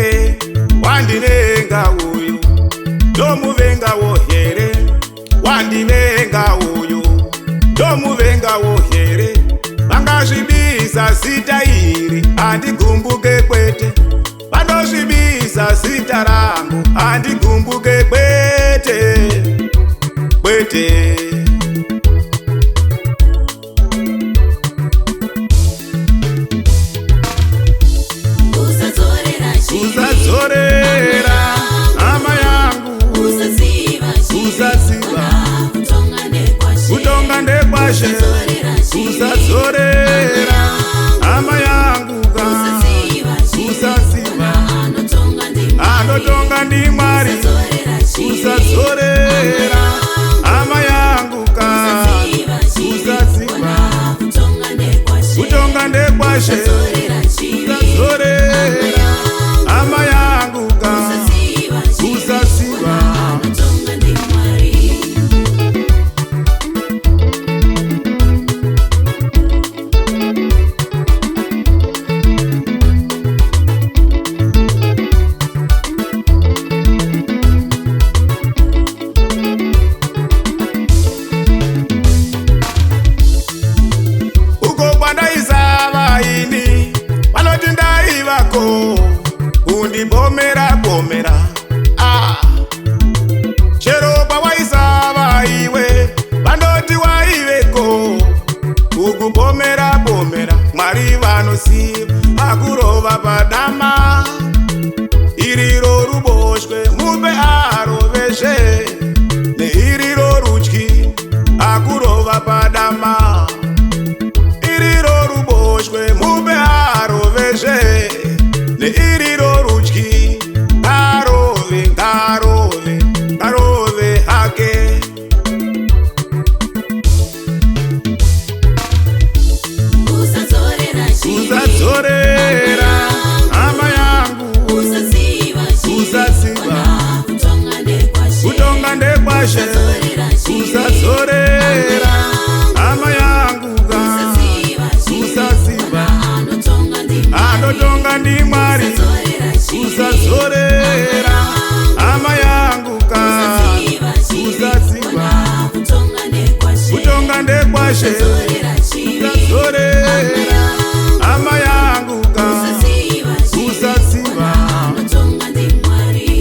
here? Wandivenga uyu, ndomuvengawo here? Wandivenga uyu, ndomuvengawo here? Vangazvibisa zita iri, handigumbuke kwete. Vanozvibisa zita rangu, handigumbuke kwete, kwete. Usadzorera chivi. Usadzorera hama yangu. Usaziva chivi. Usaziva. Ona kutonga ndekwashe. Kutonga ndekwashe. Usadzorera chivi. Usadzorera hama yangu ka. Usaziva chivi. Usaziva. Ona anotonga ndimwari. Anotonga ndimwari. Usadzorera chivi. Usadzorera hama yangu ka. Usaziva chivi. Usaziva. Ona kutonga ndekwashe. Kutonga ndekwashe. Usadzorera chivi. Usadzorera hama yangu ka. Usaziva chivi. Usaziva. Ona anotonga ndimwari. Uko kwandaisava ini, vanoti ndaivako, kundibomera bomera. Ah. Chero pawaisava iwe, vanoti waiveko, kukubomera bomera. Mwari vanosiva akurova padama, iriro ruboshwe mupe aroveshe, neiriro rutyi akurova padama, iriro ruboshwe mupe aroveshe, neiriro rutyi. Ngarove, ngarove, ngarove hake. Usadzorera chivi. Usadzorera hama yangu. Usaziva chivi. Usaziva. Ona kutonga ndekwashe. Kutonga ndekwashe. Usadzorera chivi. Usadzorera hama yangu ka. Usaziva chivi. Usaziva. Ona anotonga ndimwari. Anotonga ndimwari. Usadzorera chivi. Usadzorera hama yangu ka. Usaziva chivi. Usaziva. Ona kutonga ndekwashe. Kutonga ndekwashe. Usadzorera chivi. Usadzorera hama yangu ka. Usaziva chivi. Usaziva. Ona anotonga ndimwari.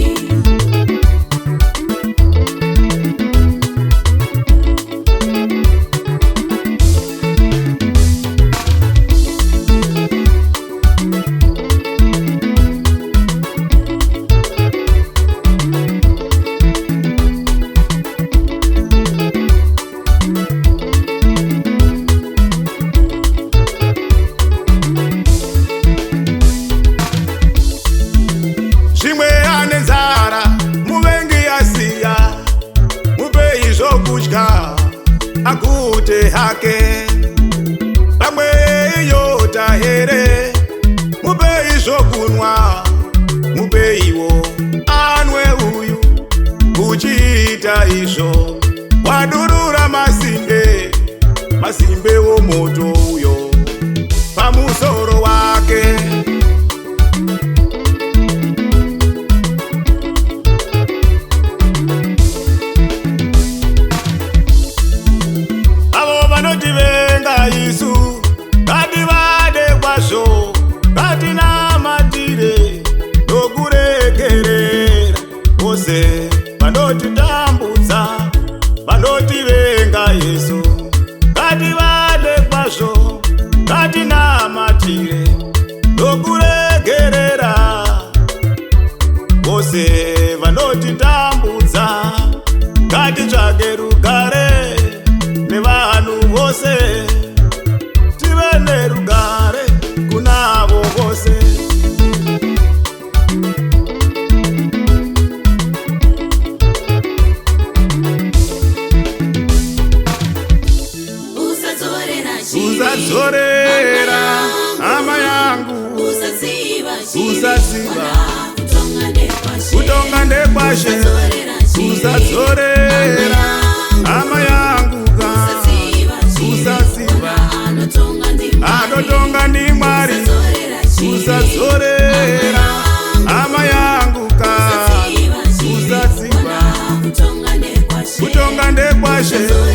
Zvimwe ane nzara muvengi asiya, mupei zvokudya agute hake. Pamwe iyota here, mupei zvokunwa, mupeiwo anwe uyu. Uchiita izvo wadurura masimbe, masimbe womoto uyo pamusoro wake. Avo vanotivenga isu, ngativade kwazvo, ngatinamatire nokuregerera vose vanotitambudza, vanotivenga isu. Ngativade kwazvo, ngatinamatire nokuregerera vose vanotitambudza. Ngatitsvake rugare nevanhu vose, tive nerugare kunavo vose. Usadzorera chivi. Usadzorera hama yangu. Usaziva chivi. Usaziva. Ona kutonga ndekwashe. Kutonga ndekwashe. Usadzorera chivi. Usadzorera hama yangu ka. Usaziva chivi. Usaziva. Ona anotonga ndimwari. Anotonga ndimwari. Usadzorera chivi. Usadzorera hama Kweshe.